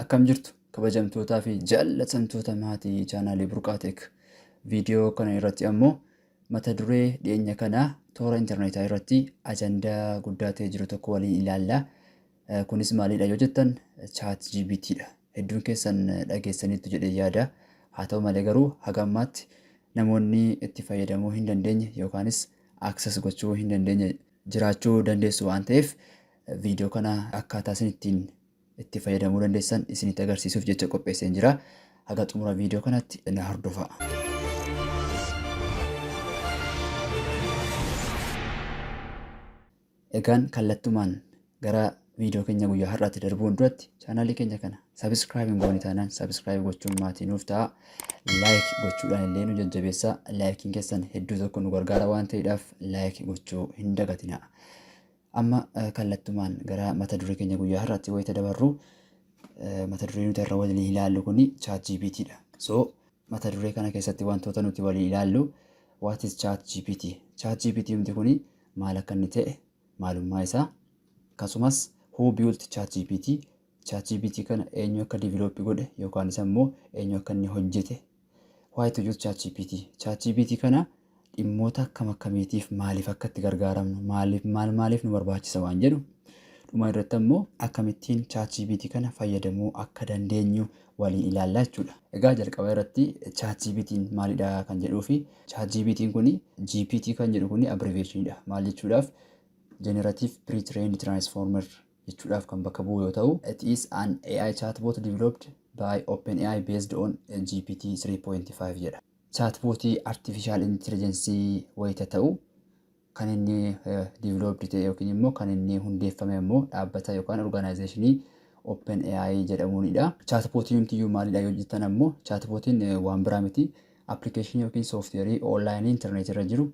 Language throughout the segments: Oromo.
Akkam jirtu kabajamtootaa fi jaallatamtoota maatii chaanaalii Burqaa Tech. Viidiyoo kana irratti ammoo mata duree dhiyeenya kana toora intarneetaa irratti ajandaa guddaa ta'ee jiru tokko waliin ilaalla. Kunis maalidha yoo jettan, Chat GPT dha. Hedduun keessan dhageessaniittu jedhee yaada. Haa ta'u malee garuu haga ammaatti namoonni itti fayyadamuu hin dandeenye yookaanis access gochuu hin dandeenye jiraachuu dandeessu waan ta'eef, viidiyoo kana akkaataa isin ittiin itti fayyadamuu dandeessan isinitti agarsiisuuf jecha qopheesseen jira. Haga xumura viidiyoo kanatti na hordofaa. Egaan kallattumaan gara viidiyoo keenya guyyaa har'aatti darbuun duratti, chaanaalii keenya kana subscribe hin goone taanaan subscribe gochuun maatii nuuf ta'a. Like gochuudhaan illee nu jajjabeessaa. Laayikiin keessan hedduu tokko nu gargaara waan ta'eedhaaf like gochuu hin dagatinaa. Amma kallattumaan gara mata duree keenya guyyaa har'aatti wayita dabarru, mata duree nuti har'a waliin ilaallu kuni ChatGPT dha. So mata duree kana keessatti wantoota nuti waliin ilaallu: what is ChatGPT? ChatGPT humti kuni maal akka inni ta'e, maalummaa isaa, akkasumas who built ChatGPT? ChatGPT kana eenyu akka develop godhe yookaan isa immoo eenyu akka inni hojjete, why to use ChatGPT? ChatGPT kana dhimmoota akkam akkamiitiif, maaliif akka itti gargaaramnu, maaliif, maal maaliif nu barbaachisa waan jedhu, dhuma irratti ammoo akkamittiin ChatGPT kana fayyadamuu akka dandeenyu waliin ilaallaa jechuudha. Egaa jalqaba irratti ChatGPT'n maalidha kan jedhuu fi ChatGPT'n kuni, GPT kan jedhu kuni abbreviationidha. Maal jechuudhaaf? Generative Pre-trained Transformer jechuudhaaf kan bakka bu'u yoo ta'u, it is an AI chatbot developed by OpenAI based on GPT 3.5 jedha. Chatbotii artificial intelligence wayita ta'u, kan inni developed ta'e yookiin immoo kan inni hundeeffame immoo dhaabbata yookaan organizationii OpenAI jedhamuunidha. Chatbotiin hundiyyuu maalidha yoo jettan ammoo, chatbotiin waan biraa miti. Appilikeeshinii yookiin sooftiweerii onlaayinii intarneetii irra jiru,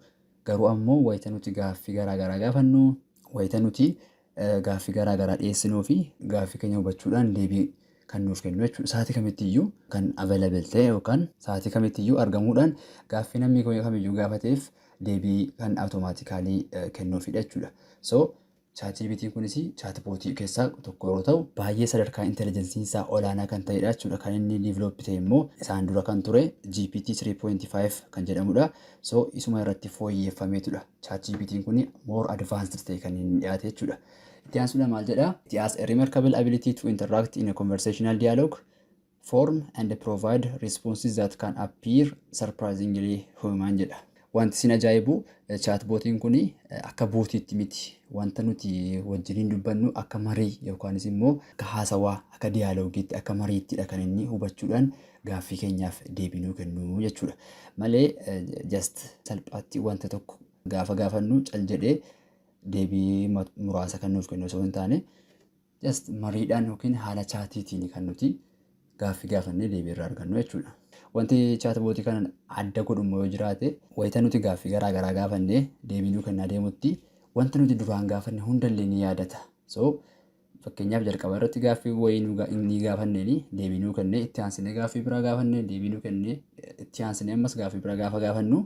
garuu ammoo wayita nuti gaaffii garaa garaa gaafannu, wayita nuti gaaffii garaa garaa dhiyeessinuu fi gaaffii keenya hubachuudhaan deebii kan nuuf kennu jechuudha. Sa'aatii kamittiyyuu kan available ta'e yookaan sa'aatii kamittiyyuu argamuudhaan gaaffii namni kamiyyuu gaafateef deebii kan automatically kennuufidha jechuudha. So ChatGPT kunis chatbotii keessaa tokko yeroo ta'u, baay'ee sadarkaa intelligenceiin isaa olaanaa kan ta'edha jechuudha. Kan inni develop ta'e immoo isaan dura kan ture GPT 3.5 kan jedhamudha. So isuma irratti fooyyeffameetudha. ChatGPT kun more advanced ta'e kan inni dhiyaate jechuudha. Itti aansuudhaan maal jedha? It has a remarkable ability to interact in a conversational dialogue form and provide responses that can appear surprisingly human jedha. Wanti isin ajaa'ibu, chatbotiin kun akka botiitti miti. Wanta nuti wajjiniin dubbannu akka marii yookaanis immoo akka haasawaa, akka dialogueitti, akka mariittidha kan inni hubachuudhaan gaaffii keenyaaf deebii nuu kennu jechuudha. Malee just salphaatti wanta tokko gaafa gaafannu cal jedhee deebii muraasa kan nuuf kennu osoo hin taane, just mariidhaan yookiin haala chatiitiin kan nuti gaaffii gaafannee deebii irraa argannu jechuudha. Wanti chatbotii kana adda godhu immoo yoo jiraate, wayita nuti gaaffii garaa garaa gaafannee deebii nuu kennaa deemutti wanta nuti duraan gaafanne hundallee ni yaadata. So fakkeenyaaf jalqaba irratti gaaffii wayii ni gaafanneeni deebii nuu kennee, itti aansinee gaaffii biraa gaafannee deebii nuu kennee, itti aansinee ammas gaaffii biraa gaafa gaafannu,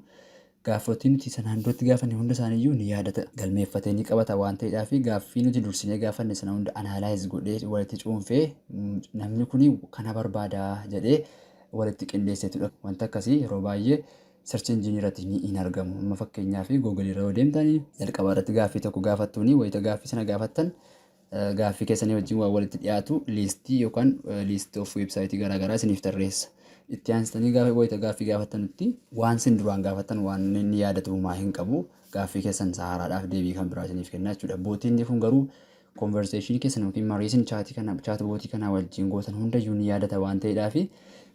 gaaffotii nuti sanaan duratti gaafanne hunda isaaniiyyuu ni yaadata, galmeeffatee ni qabata waan ta'eedhaa fi gaaffii nuti dursinee gaafanne sana hunda analyze godhee, walitti cuunfee, namni kun kana barbaada jedhee walitti qindeesseetudha. Wanta akkasii yeroo baay'ee search engine irratti ni hin argamu. Amma fakkeenyaaf Google irra yoo deemtanii jalqaba irratti gaaffii tokko gaafattuuni, wayita gaaffii sana gaafattan gaaffii keessanii wajjin waan walitti dhiyaatu listii yookaan list of websiteii garaagaraa isiniif tarreessa. Itti aansitanii gaafa wayita gaaffii gaafattanutti waan isin duraan gaafattan waan inni yaadatu homaa hin qabu. Gaaffii keessan haaraadhaaf deebii kan biraa isiniif kenna jechuudha. Botiin kun garuu conversation keessan yookiin marii isin chatii kana, chatbotii kana wajjin gootan hundayyuu ni yaadata waan ta'eedhaaf,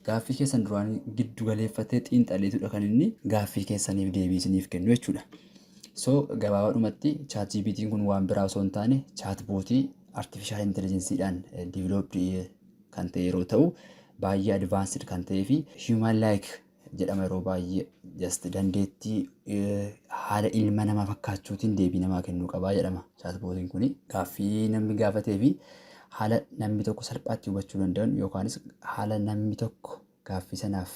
gaaffii keessan duraan giddu galeeffatee xiinxaleetudha kan inni gaaffii keessaniif deebii isiniif kennu jechuudha. So gabaabaadhumatti ChatGPT'n kun waan biraa osoo hin taane chatbotii artificial intelligenceedhaan developed kan ta'e yeroo ta'u, baay'ee advanced kan ta'ee fi human like jedhama. Yeroo baay'ee just dandeettii haala ilma namaa fakkaachuutiin deebii namaa kennuu qabaa jedhama. Chatbotiin kun gaaffii namni gaafatee fi haala namni tokko salphaatti hubachuu danda'an yookaanis haala namni tokko gaaffii sanaaf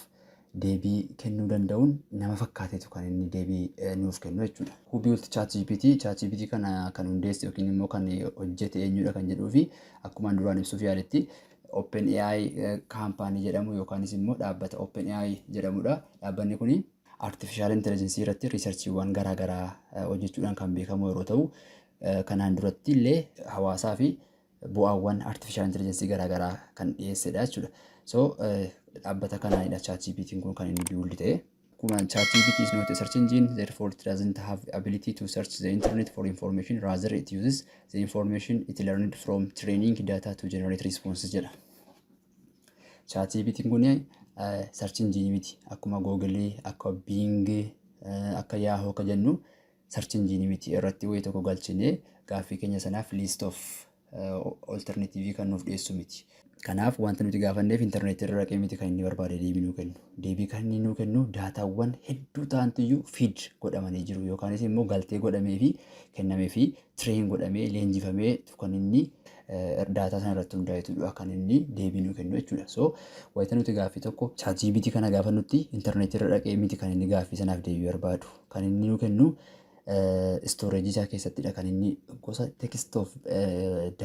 deebii kennuu danda'uun nama fakkaateetu kan inni deebii nuuf kennu jechuudha. Who built ChatGPT? ChatGPT kana kan hundeesse yookiin immoo kan hojjete eenyudha kan jedhuu fi akkuma duraan ibsuuf yaaletti OpenAI company jedhamu yookaanis immoo dhaabbata OpenAI jedhamudha. Dhaabbanni kun artificial intelligence irratti researchiiwwan garaagaraa hojjechuudhaan kan beekamu yeroo ta'u, kanaan duratti illee hawaasaa fi bu'aawwan artificial intelligence garaagaraa kan dhiyeessedha jechuudha. So dhaabbata kanaanidha ChatGPT'n kun kan inni build ta'e. Akkuma ChatGPT is not a search engine, therefore it doesn't have ability to search the internet for information. Rather, it uses the information it learned from training data to generate responses jedha. ChatGPT'n kun search engine miti. Akkuma Google, akka Bing, akka Yahoo akka jennu search engine miti. Irratti wayii tokko galchinee gaaffii keenya sanaaf list of alternative kan nuuf dhiyeessu miti. Kanaaf wanta nuti gaafanneef intarneetii irra dhaqee miti kan inni barbaade deebii nuu kennu. Deebii kan inni nuu kennu daataawwan hedduu ta'antu feed godhamanii jiru yookaanis immoo galtee godhamee fi kennamee fi train godhamee leenjifamee kan inni daataa sana irratti hundaa'etudha kan inni deebii nuu kennu jechuudha. So wayita nuti gaaffii tokko ChatGPT kana gaafannutti intarneetii irra dhaqee miti kan inni gaaffii sanaaf deebii barbaadu. Kan inni nuu kennu storage isaa keessattidha kan inni gosa text of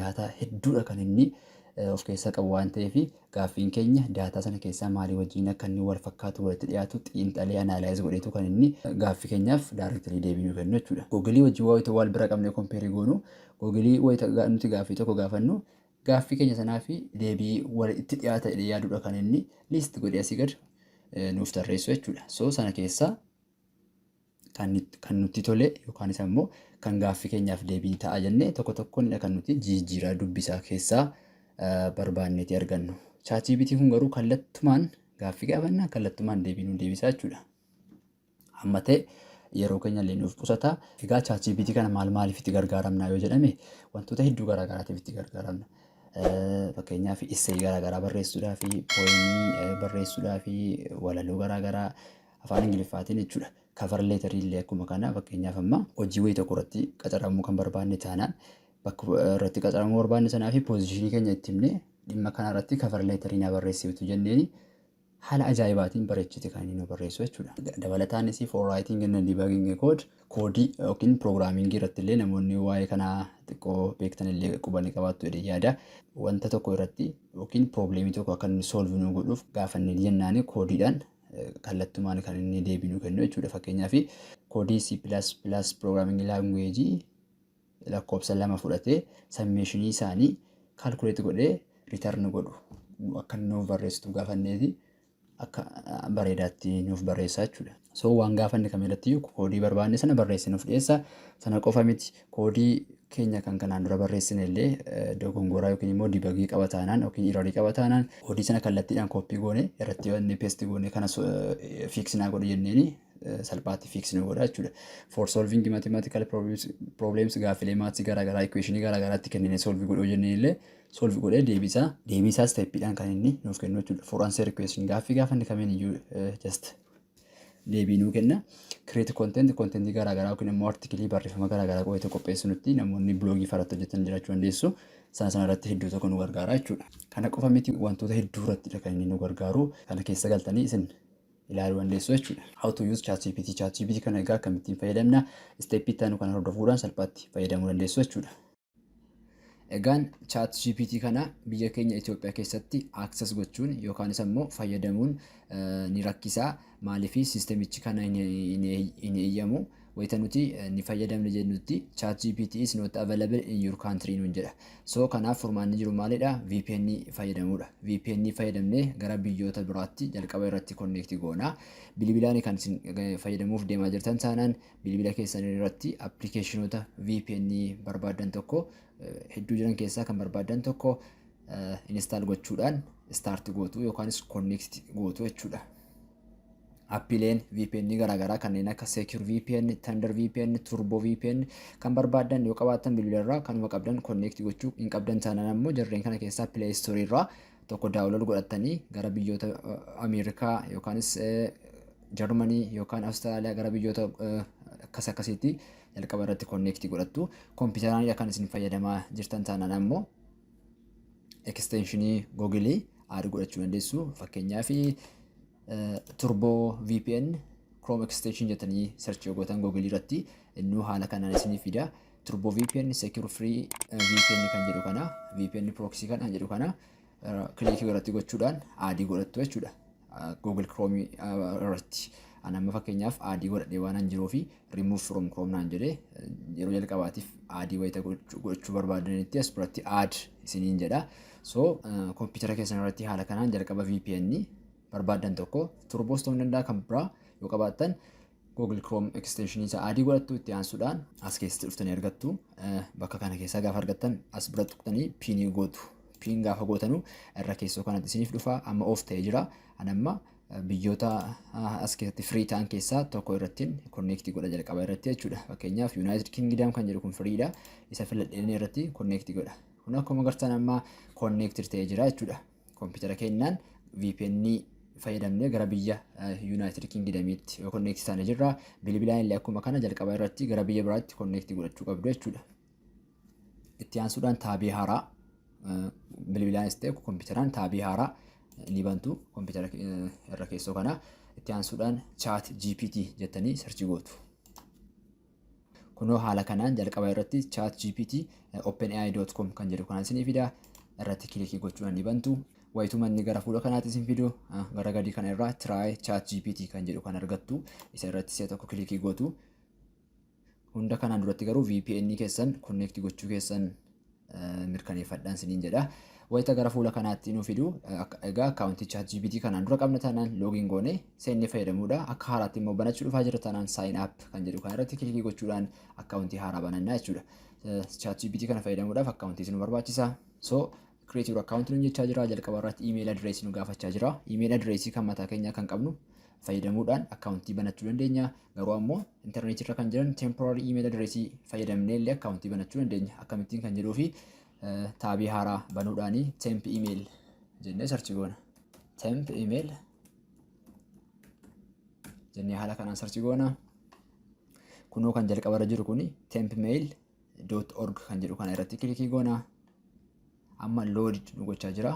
daataa hedduudha kan inni of keessaa qabu waan ta'eef, gaaffiin keenya daataa sana keessaa maalii wajjin akka inni wal fakkaatu, walitti dhiyaatu xiinxalee, analyze godheetu kan inni gaaffii keenyaaf directly deebii nuu kennu jechuudha. Googilii wajjin wayita wal bira qabnee compare goonu, googilii wayita nuti gaaffii tokko gaafannu gaaffii keenya sanaa fi deebii walitti dhiyaata jedhee yaaduudha kan inni list godhee asii gad nuuf tarreessu jechuudha. So sana keessaa kan nutti tole yookaanis immoo kan gaaffii keenyaaf deebii ta'a jennee tokko tokkoonidha kan nuti jijjiiraa dubbisaa keessaa barbaanneeti argannu. ChatGPT kun garuu kallattumaan gaaffii gaafannaa kallattumaan deebii nu deebisaa jechuudha. Amma ta'e yeroo keenya illee nuuf qusata. Egaa ChatGPT kana maal maaliif itti gargaaramna yoo jedhame, wantoota hedduu garaagaraatiif itti gargaaramna. Fakkeenyaaf, essay garaagaraa barreessuudhaa fi poemii barreessuudhaa fi walaloo garaagaraa afaan Ingiliffaatiin jechuudha. Cover letterii illee akkuma kana. Fakkeenyaaf, amma hojii wayii tokko irratti qacaramuu kan barbaanne taanaan, bakka irratti qacaramuu barbaanne sanaa fi positionii keenya itti himnee, dhimma kana irratti cover letterii na barreessitu jenneeni, haala ajaa'ibaatiin bareechite kan inni nu barreessu jechuudha. Dabalataanis for writing and debugging code, koodii yookiin programmingii irratti illee namoonni waa'ee kanaa xiqqoo beektan illee qubanii qabaattu jedhee yaada. Wanta tokko irratti yookiin problemii tokko akka inni solve nu godhuuf gaafannee jennaani, koodiidhaan kallattumaan kan inni deebii nu kennu jechuudha. Fakkeenyaaf, koodii C++ programming language lakkoofsa 2 fudhatee summationii isaanii calculate godhee return godhu akka inni nuuf barreessitu gaafanneeti, akka bareedaatti nuuf barreessaa jechuudha. So waan gaafanne kamirratti iyyuu koodii barbaanne sana barreessee nuuf dhiyeessa. Sana qofa miti, koodii keenya kan kanaan dura barreessine illee dogongoraa yookiin immoo debugii qaba taanaan yookiin errorii qaba taanaan, koodii sana kallattiidhaan copy goone irratti yoo inni paste goone, kana fix naa godhu jenneeni, salphaatti fix nu godha jechuudha. For solving mathematical problems, gaaffilee mathsii garaagaraa, equationii garaagaraatti kennine solve godhuu jenneen illee, solve godhee deebisaa steppiidhaan kan inni nuuf kennu jechuudha. For answer question, gaaffii gaafanne kamiin iyyuu just deebii nuu kenna. Create content, contentii garaagaraa yookiin immoo articleii barreeffama garaagaraa qo'atee qopheessu nutti namoonni blogii faratti hojjetan jiraachuu dandeessu. Sana sana irratti hedduu tokko nu gargaara jechuudha. Kana qofa miti, wantoota hedduu irrattidha kan inni nu gargaaru. Kana keessa galtanii isin ilaaluu dandeessu jechuudha. How to use ChatGPT. ChatGPT kana egaa akkamittiin fayyadamna? Steppii itti aanu kana hordofuudhaan salphaatti fayyadamuu dandeessu jechuudha. Egaan ChatGPT kana biyya keenya Itoophiyaa keessatti access gochuun yookaanis immoo fayyadamuun ni rakkisaa. Maaliif? Systemichi kana hin eeyyamu. Wayita nuti ni fayyadamne jennutti "ChatGPT is not available in your country" nuun jedha. So kanaaf furmaanni jiru maalidha? VPN fayyadamuudha. VPN fayyadamnee gara biyyoota biraatti jalqaba irratti connect goona. Bilbilaan kan isin fayyadamuuf deemaa jirtan taanaan, bilbila keessan irratti applicationoota VPN barbaadan tokko hedduu jiran keessaa kan barbaadan tokko install gochuudhaan start gootu yookaanis connect gootu jechuudha. Appiileen VPN garaagaraa kanneen akka Secure VPN, Thunder VPN, Turbo VPN kan barbaadan yoo qabaattan, bilbila irraa kanuma qabdan connect gochuu hin qabdan taanaan ammoo, jarreen kana keessaa Play Store irraa tokko download godhatanii gara biyyoota Ameerikaa yookaanis Jarmanii yookaan Awustiraaliyaa, gara biyyoota akkas akkasiitti jalqaba irratti connect godhattu. Kompiitaraanidha kan isin fayyadamaa jirtan taanaan ammoo, extensionii Google add godhachuu dandeessu. Fakkeenyaaf, Turbo VPN Chrome extension jettanii search yoo gootan Google irratti, innuu haala kanaan isinii fida. Turbo VPN Secure Free VPN kan jedhu kana, VPN proxy kana jedhu kana Click irratti gochuudhaan add godhattu jechuudha. Google Chrome irratti. Ani amma fakkeenyaaf add godhadhee waan an jiruu fi remove from Chrome naan jedhee. Yeroo jalqabaatiif add wayita gochuu barbaadanitti as biratti add isiniin jedha. So kompiitara keessan irratti haala kanaan jalqaba VPN barbaaddan tokko, Turbos ta'uu danda'a, kan biraa yoo qabaattan, Google Chrome extension isaa add godhattu. Itti aansuudhaan as keessatti dhuftanii argattu. Bakka kana keessaa gaafa argattan as bira tuqxanii pin gootu. Pin gaafa gootanu irra keessoo kanatti isiniif dhufa. Amma off ta'ee jira. Ani amma biyyoota as keessatti free ta'an keessaa tokko irratti connect godha jalqaba irratti jechuudha. Fakkeenyaaf United Kingdom kan jedhu kun freedha. Isa filadheen irratti connect godha. Kun akkuma agartan amma connected ta'ee jira jechuudha. Kompiitara keenyaan VPN fayyadamnee gara biyya United Kingdomitti yoo connect taane jirra. Bilbilaan illee akkuma kana jalqaba irratti gara biyya biraatti connect godhachuu qabdu jechuudha. Itti aansuudhaan tab haaraa, bilbilaanis ta'e kompiitaraan tab haaraa ni bantu kompiitara irra keessoo kana. Itti aansuudhaan Chat GPT jettanii search gootu. Kunoo haala kanaan jalqaba irratti Chat GPT openai.com kan jedhu kanaan isinii fida. Irratti click gochuudhaan ni bantu. Wayituma inni gara fuula kanaatti isin fidu gara gadii kana irraa try Chat GPT kan jedhu kan argattu. Isa irratti si'a tokko click gootu. Hunda kanaan duratti garuu VPN keessan connect gochuu keessan mirkaneeffadhaan isiniin jedha. Wayita gara fuula kanaatti nu fidu, egaa account Chat GPT kanaan dura qabna taanaan login goone seennee fayyadamuudha. Akka haaraatti immoo banachuu dhufaa jira taanaan sign up kan jedhu kana irratti click gochuudhaan account haaraa banannaa jechuudha. Chat GPT kana fayyadamuudhaaf account isin barbaachisa. So create your account nuun jechaa jira. Jalqaba irratti email address nu gaafachaa jira. Email address kan mataa keenyaa kan qabnu fayyadamuudhaan account banachuu dandeenya. Garuu ammoo intarneetii irra kan jiran temporary email address fayyadamnee illee account banachuu dandeenya. Akkamittiin kan jedhuu fi tab haaraa banuudhaanii temp email jennee search goona. Temp email jennee haala kanaan search goona. Kunoo kan jalqabarra jiru kuni tempmail.org kan jedhu kana irratti click goona. Amma load nu gochaa jira.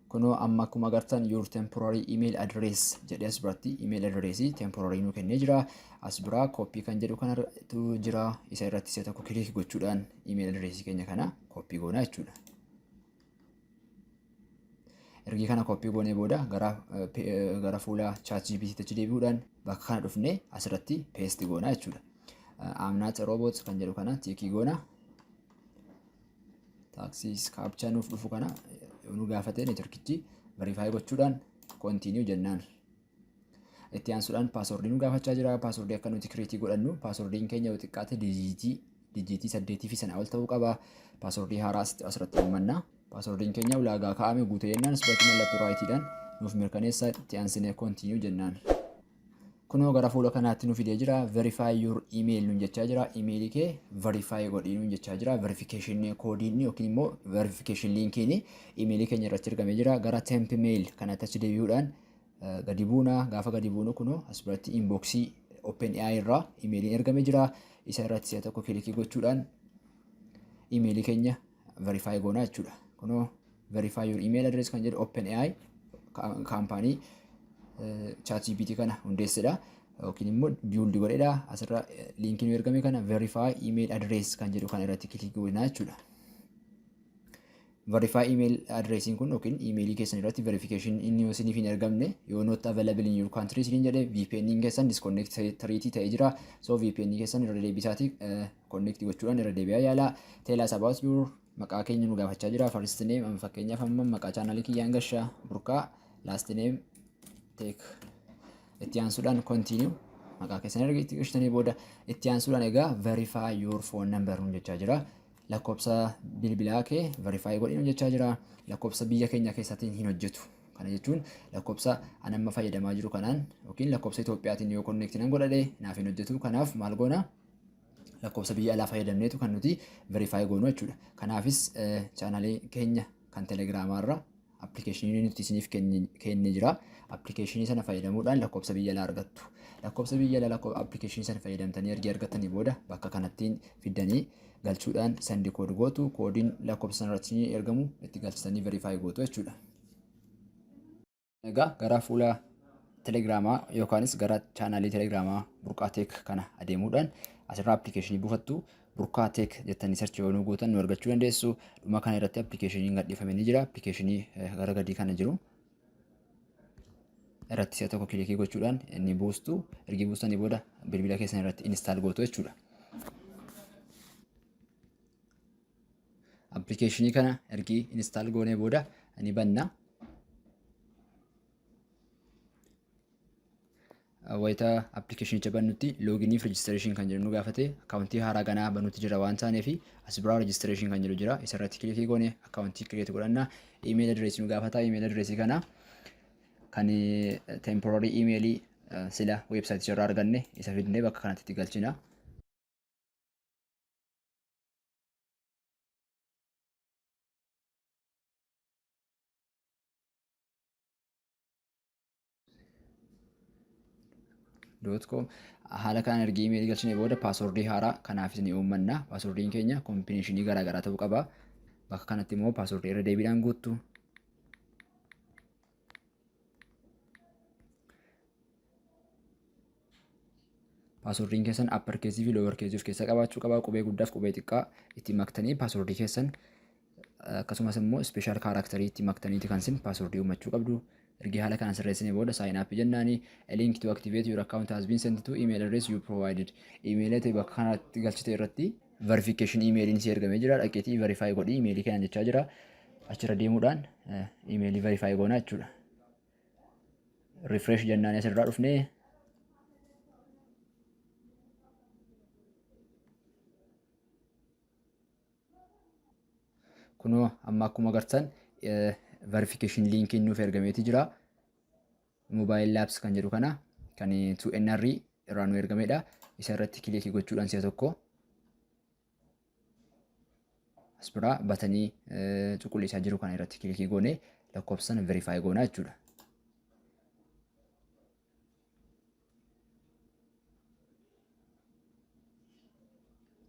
Kunoo amma akkuma agartan "your temporary email address" jedhee as biratti email address temporary nu kennee jira. As biraa copy kan jedhu kanatu jira. Isa irratti si'a tokko click gochuudhaan email address keenya kana copy goona jechuudha. Ergi kana copy goonee booda gara fuula ChatGPT tti deebi'uudhaan bakka kana dhufnee asirratti paste goona jechuudha. "I'm not a robot" kan jedhu kana tick goona. Taaksii captcha nuuf dhufu kana nu gaafate networkichi verify gochuudhaan continue jennaan. Itti aansuudhaan password nu gaafachaa jira. Password akka nuti create godhannu, passwordiin keenya yoo xiqqaate digit 8 fi sana ol ta'uu qaba. Password haaraa asirratti uummanna. Passwordiin keenya ulaagaa kaa'ame guutee jennaan asirratti mallattoo rightiidhaan nuuf mirkaneessa. Itti aansinee continue jennaan. Kunoo gara fuula kanaatti nu fidee jira. "Verify your email" nuun jechaa jira. Emailii kee verify godhii nuun jechaa jira. Verification codeiin yookiin immoo verification linkiin emailii keenya irratti argamee jira. Gara temp mail kanatti achi deebi'uudhaan gadi buuna. Gaafa gadi buunu kunoo as biratti inbox OpenAI irraa emailiin ergamee jira. Isa irratti si'a tokko click gochuudhaan emailii keenya verify goona jechuudha. Kunoo "verify your email address" kan jedhu OpenAI company ChatGPT kana hundeessedha. Yookiin immoo build godhedha. Asirra linkiin nu ergame kana verify email address kan jedhu kana irratti click goona jechuudha. Verify email addressiin kun yookiin emailii keessan irratti verification inni yoo isiniif hin ergamne, yoo "not available in your country" isiniin jedhe, VPN keessan disconnect ta'ee jira. So VPN keessan irra deebisaati connect gochuudhaan irra deebi'aa yaalaa. "Tell us about your", maqaa keenya nu gaafachaa jira. First name, amma fakkeenyaaf amma maqaa channelii kiyyaan gashaa, Burqaa, last name Tech. Itti aansuudhaan continue. Maqaa keessan erga itti gashtanii booda itti aansuudhaan egaa "verify your phone number" nu jechaa jira. Lakkoofsa bilbilaa kee verify godhi nu jechaa jira. Lakkoofsa biyya keenya keessaatiin hin hojjetu. Kana jechuun lakkoofsa an amma fayyadamaa jiru kanaan yookiin lakkoofsa Itoophiyaatiin yoo connect nan godhadhe naaf hin hojjetu. Kanaaf maal goona? Lakkoofsa biyya alaa fayyadamneetu kan nuti verify goonu jechuudha. Kanaafis channelii keenya kan Telegramaa irra application nuti isiniif kennee jira. Application sana fayyadamuudhaan lakkoofsa biyya alaa argattu. Lakkoofsa biyya alaa application sana fayyadamtanii ergi argattanii booda bakka kanattiin fiddanii galchuudhaan send code gootu. Codeiin lakkoofsa sanarratti ergamu itti galchitanii verify gootu jechuudha. Egaa gara fuula Telegramaa yookaanis gara channelii Telegramaa Burqaa Tech kana adeemuudhaan asirraa application buufattu. Burqaa Tech jettanii search yoo nu gootan nu argachuu dandeessu. Dhuma kana irratti appilikeeshiniin gadhiifame ni jira. Appilikeeshinii gara gadii kana jiru irratti si'a tokko kilikii gochuudhaan ni buustu. Ergi buustanii booda bilbila keessan irratti install gootu jechuudha. Appilikeeshinii kana ergi install goonee booda ni banna. Wayita appilikeeshinicha bannutti login fi registration kan jedhu nu gaafate. Akkaawuntii haaraa ganaa banuutti jira waan taaneef, as biraa registration kan jedhu jira. Isa irratti kilikii goone akkaawuntii create godhanna. Email address nu gaafata. Email address kana kan temporary email sila website irraa arganne isa fidnee bakka kanatti itti galchina. .com. Haala kanaan ergi imeelii galchine booda paaswordii haaraa kanaafis ni uummanna. Paaswordiin keenya kombineeshinii garaa garaa ta'uu qaba. Bakka kanatti immoo paaswordii irra deebiidhaan guuttu. Paaswordiin keessan upper case fi lower case of keessaa qabaachuu qaba. Qubee guddaaf qubee xiqqaa itti maktanii paaswordii keessan, akkasumas immoo special character itti maktaniiti kan isin paaswordii uummachuu qabdu. Ergi haala kanaan sirreessine booda sign up jennaani. A link to activate your account has been sent to email address you provided. Email ati bakka kanatti galchite irratti verification emailiin si ergamee jira. Dhaqeetii verify godhi emailii kanaan jechaa jira. Achirra deemuudhaan emailii verify goona jechuudha. Refresh jennaan asirraa dhufnee kunoo amma akkuma agartan verification linkiin nuuf ergameeti jira. Mobile Labs kan jedhu kana kan 2NR irraa nu ergamedha. Isa irratti kilikii gochuudhaan si'a tokko as biraa batanii cuquliisaa jiru kana irratti kilikii goone lakkoofsan verify goona jechuudha.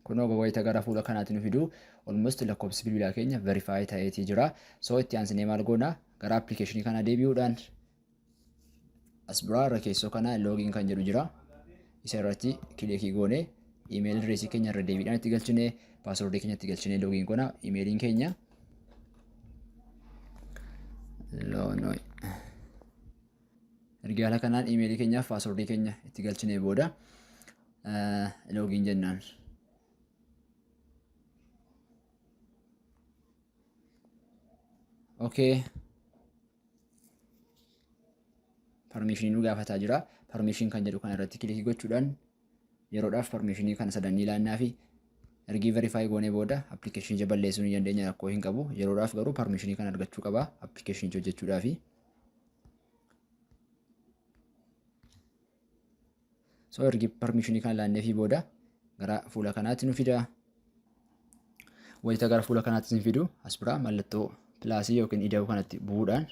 Kunoo wayita gara fuula kanaatti nu fidu, almost lakkoofsi bilbilaa keenya verify ta'eetii jira. So itti aansinee maal goona? Gara appilikeeshinii kana deebi'uudhaan as biraa irra keessoo kana login kan jedhu jira. Isa irratti kilikii goone, email address keenya irra deebiidhaan itti galchine, paaswordii keenya itti galchine login goona. Imeeliin keenya loonoi. Erga haala kanaan imeelii keenyaaf paaswordii keenya itti galchine booda login jennaan. Okay. Permission nu gaafataa jira. Permission kan jedhu kana irratti kilikii gochuudhaan yeroodhaaf permissionii kana sadan ni laannaa fi ergii verify goonee booda appilikeeshinicha balleessuu ni dandeenya, rakkoo hin qabu. Yeroodhaaf garuu permissionii kana argachuu qaba appilikeeshinicha hojjechuudhaafi. So ergi permissionii kana laannee fi booda gara fuula kanaatti nu fida. Wayita gara fuula kanaatti isin fidu, as biraa mallattoo pilaasii yookiin ida'uu kanatti bu'uudhaan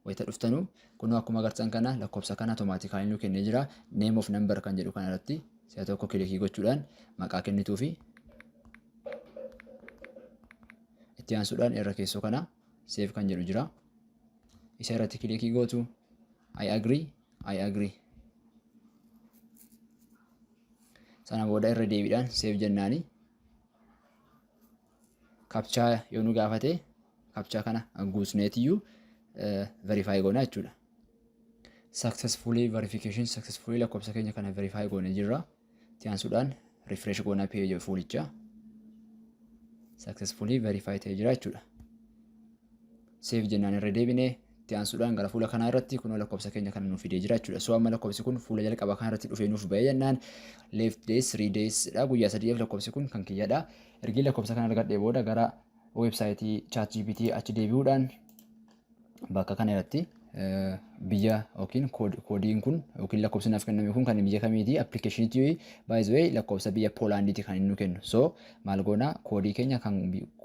wayita dhuftanu, kunoo akkuma agartan kana lakkoofsa kana automaatikaalii nu kennee jira. Name of number kan jedhu kana irratti si'a tokko kilikii gochuudhaan maqaa kennituu fi itti aansuudhaan irra keessoo kana save kan jedhu jira. Isa irratti kilikii gootu. I agree, I agree. Sana booda irra deebiidhaan save jennaani. Captcha yoo nu gaafate captcha kana guutneetiyyuu verify goona jechuudha. Successfully verification successfully, lakkoofsa keenya kana verify goone jirra. Itti aansuudhaan refresh goona page fuulichaa. Successfully verify ta'ee jira jechuudha. Save jennaan irra deebinee itti aansuudhaan gara fuula kanaa irratti kunoo lakkoofsa keenya kana nuuf fidee jira jechuudha. So amma lakkoofsi kun fuula jalqabaa kana irratti dhufee nuuf ba'ee jennaan, left days 3 days dha, guyyaa 3f lakkoofsi kun kan kiyyadha. Ergi lakkoofsa kana argadhee booda gara weebsaayitii ChatGPT achi deebi'uudhaan bakka kana irratti biyya yookiin koodiin kun yookiin lakkoofsi naaf kenname kun kan biyya kamiiti? Appilikeeshinichi, by the way, lakkoofsa biyya Poolaandiiti kan inni nu kennu. So maal goona? Koodii keenya kan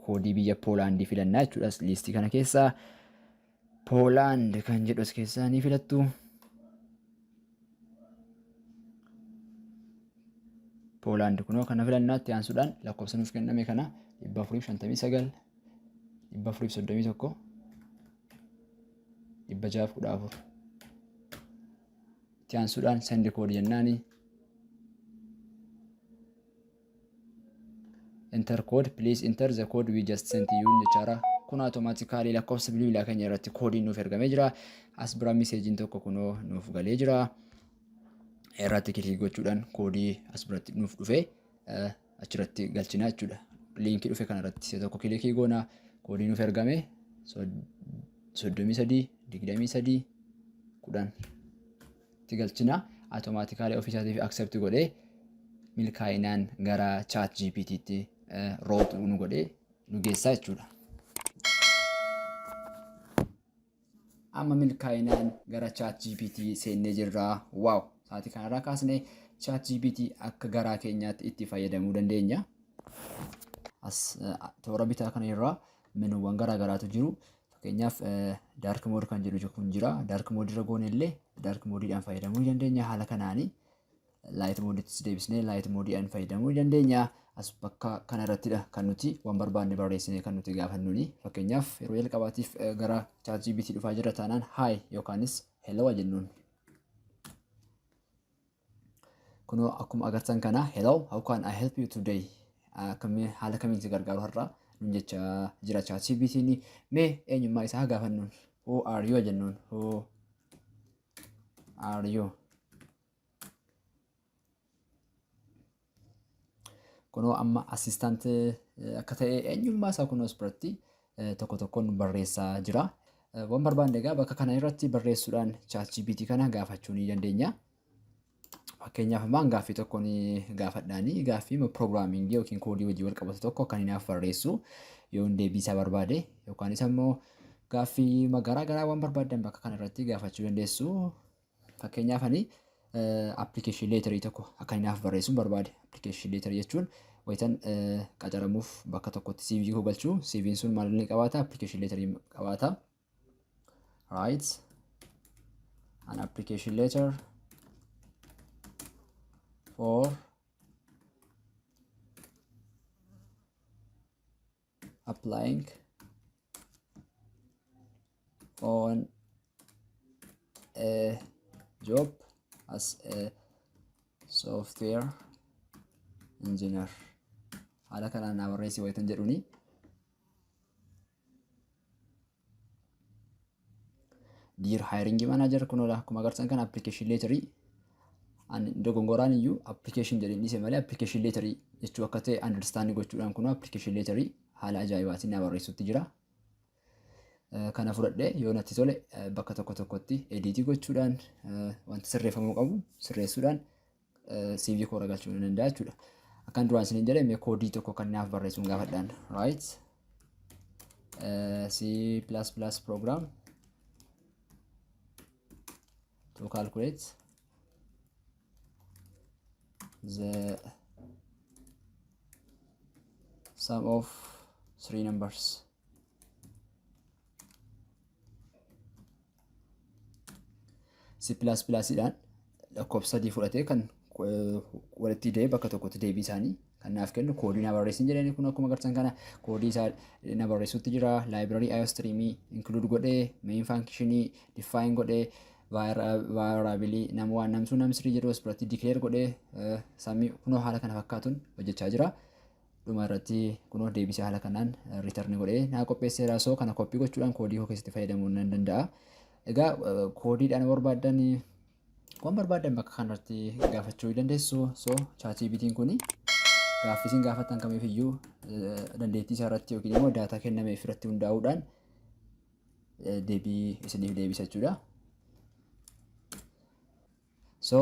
koodii biyya Poolaandii filannaa jechuudha. Liistii kana keessaa Poolaand kan jedhu as keessaa ni filattu. Poolaand kunoo kana filannaa. Itti aansuudhaan lakkoofsa nuuf kenname kana 459 431 614, itti aansuudhaan send code jennaani. Enter code, please enter the code we just sent you jechaara. Kun automatically lakkoofsa bilbilaa keenya irratti koodiin nuuf ergamee jira. As bira messageiin tokko kunoo nuuf galee jira. Irratti click gochuudhaan koodii as biratti nuuf dhufe achirratti galchina jechuudha. Linkii dhufe kanarratti si'a tokko click goona, koodii nuuf ergame 33 23 10 itti galchina. Automatically ofiisaatiif accept godhee milkaa'inaan gara Chat GPTtti route nu godhee nu geessaa jechuudha. Amma milkaa'inaan gara Chat GPT seennee jirra. Wow! Sa'aatii kanarraa kaasnee Chat GPT akka garaa keenyaatti itti fayyadamuu dandeenya. As toora bitaa kana irraa menuuwwan garaa garaatu jiru. Fakkeenyaaf, dark mode kan jedhu kun jira. Dark mode irra goone illee dark modeiidhaan fayyadamuu ni dandeenya. Haala kanaani light modeittis deebisnee light modeiidhaan fayyadamuu ni dandeenya. As bakka kana irrattidha kan nuti waan barbaanne barreessinee kan nuti gaafannuuni. Fakkeenyaaf, yeroo jalqabaatiif gara ChatGPT dhufaa jira taanaan hi yookaanis hello jennuun. Kunoo akkuma agartan kana, "Hello, how can I help you today?" Akkamii, haala kamiin si gargaaru har'a nun jecha jira ChatGPT'n. Mee eenyummaa isaa gaafannuun, "Who are you?" jennuun. "Who are you?" Kunoo amma assistant akka ta'e eenyummaa isaa kunoo as biratti tokko tokkoon barreessaa jira. Waan barbaanne egaa bakka kana irratti barreessuudhaan ChatGPT kana gaafachuu ni dandeenya. Fakkeenyaaf, ammaan gaaffii tokko ni gaafadhaani, gaaffii programmingii yookiin koodii hojii wal qabatu tokko kan naaf barreessu yoon deebii isaa barbaade, yookaanis ammoo gaaffii garaa garaa waan barbaaddan bakka kana irratti gaafachuu dandeessu. Fakkeenyaaf, ani application letterii tokko akka inni naaf barreessuun barbaade. Application letterii jechuun wayitan qacaramuuf bakka tokkotti CV koo galchuu, CV'n sun maal inni qabaata? Application letterii qabaata. Write an application letter for applying on a job as a software engineer. Haala kanaan naa barreessi wayitan jedhuni. "Dear hiring manager," kun akkuma agartan kan application letterii ani dogongoraan iyyuu application jedheen dhiise malee application letterii jechuu akka ta'e understand gochuudhaan kun application letterii haala ajaa'ibaatiin naa barreessutti jira. Kana fudhadhee yoo natti tole bakka tokko tokkotti edit gochuudhaan, wanta sirreeffamuu qabu sirreessuudhaan CV koo galchuu ni danda'a jechuudha. Akkan duraan isiniin jedhe, mee koodii tokko kan naaf barreessuun gaafadhaan. Write C++ program to calculate the sum of three numbers. C++ dhaan lakkoofsa sadii fudhatee kan walitti hidhee bakka tokkotti deebii isaanii kan naaf kennu koodii na barreessin jedhanii. Kun akkuma agartan kana koodii isaa na barreessutti jira. Library iostream include godhee, main function define godhee, variable num one, num two, num three jedhu as biratti declare godhee, sumii kunoo haala kana fakkaatuun hojjechaa jira. Dhuma irratti kunoo deebisee haala kanaan return godhee naa qopheesseera. So kana copy gochuudhaan koodii koo keessatti fayyadamuu nan danda'a. Egaa koodiidhaan barbaaddan, waan barbaaddan bakka kanarratti gaafachuu dandeessu. So ChatGPT'n kuni gaaffii isin gaafattan kamiifiyyuu dandeettii isaa irratti yookiin immoo data kennameef irratti hundaa'uudhaan deebii isiniif deebisa jechuudha. So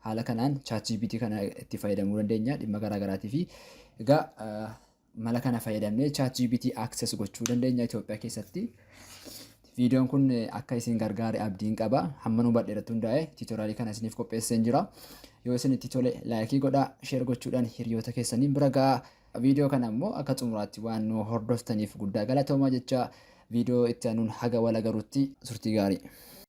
haala kanaan ChatGPT kana itti fayyadamuu dandeenya dhimma garaa garaatii fi egaa mala kana fayyadamnee ChatGPT access gochuu dandeenya Itoophiyaa keessatti. Viidiyoon kun akka isin gargaare abdiin qaba. Hamma nu hubadhe irratti hundaa'e tutorialii kana isiniif qopheesseen jira. Yoo isin itti tole like godhaa, share gochuudhaan hiriyoota keessaniin bira ga'a. Viidiyoo kana immoo akka xumuraatti waan nu hordoftaniif guddaa galatoomaa jecha, viidiyoo itti aanuun haga wal agarutti turtii gaarii.